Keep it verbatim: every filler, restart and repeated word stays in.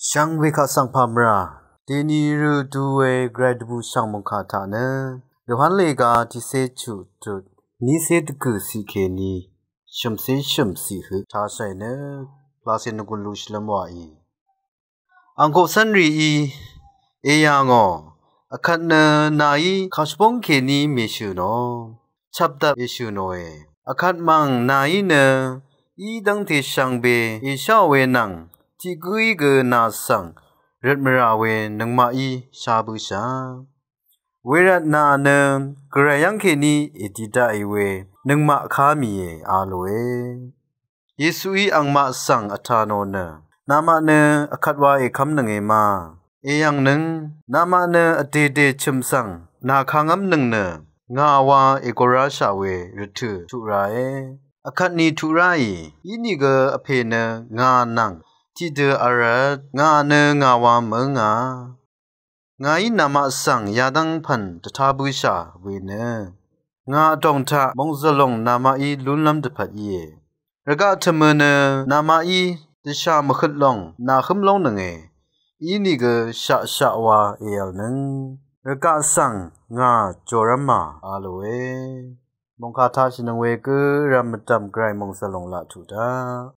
Shvngbe kaq svng pà mvrà deni rø du we gvray dvbù shv̀ng mòngkà taq nø Yohan lèga tiqsé chuq tut nísé dvgø̀ siq kèní shø̀msé shø̀m siq høq tashàì nø lacè nvgùn lu shvlv́m wàì. Angkoq cv́nrìí èyà ngò vkvt nø nàí kàshvbóng kèní mèshø̀ nò chvpdvp èshø̀ nòe. Vkvt mv̀ng nàí nø í dv́ngte shvngbe èsháò we nvng tiq gǿí gø nà svng røt mvrà we nøngmaqí shá bǿshà. Wervt nà nø gvray yv́ng kèní èdi daqì we nøngmaq ká mìe a lòe. Yesuí angmaq svng vtà nò nø, namaq nø vkvt wa èkv́mnønge ma? Èyv̀ngnøng, namaq nø vdèdè chø̀m svng nà kangv́mnøng nø, ngà wa ègorráshà we rvtø̀ tuq rae. Vkvt ni tuq ráì, inìgø vpè nø ngà nvng tiqdø vrvt, ngà nø ngà wa mø̀ǿnga. Ngàí namaq svng yadv́ng pv̀n dvtá bǿshà we nø, ngà vdòng taq mòngzv̀l lòng namaqí lúnlv́m dvpvt íe. Rvgaq tø̀mø nø namaqí dvshà mvhøt lòng nàhǿm lóngnønge. Inìgø shaqshaq wa èv̀lnøng, rvgaq svng ngà jòrv́mà a lòe. Mòngkà taq shìnøng we gø rv̀m mvdv̀m gvray mòngzv̀l lòng laq tuq daq.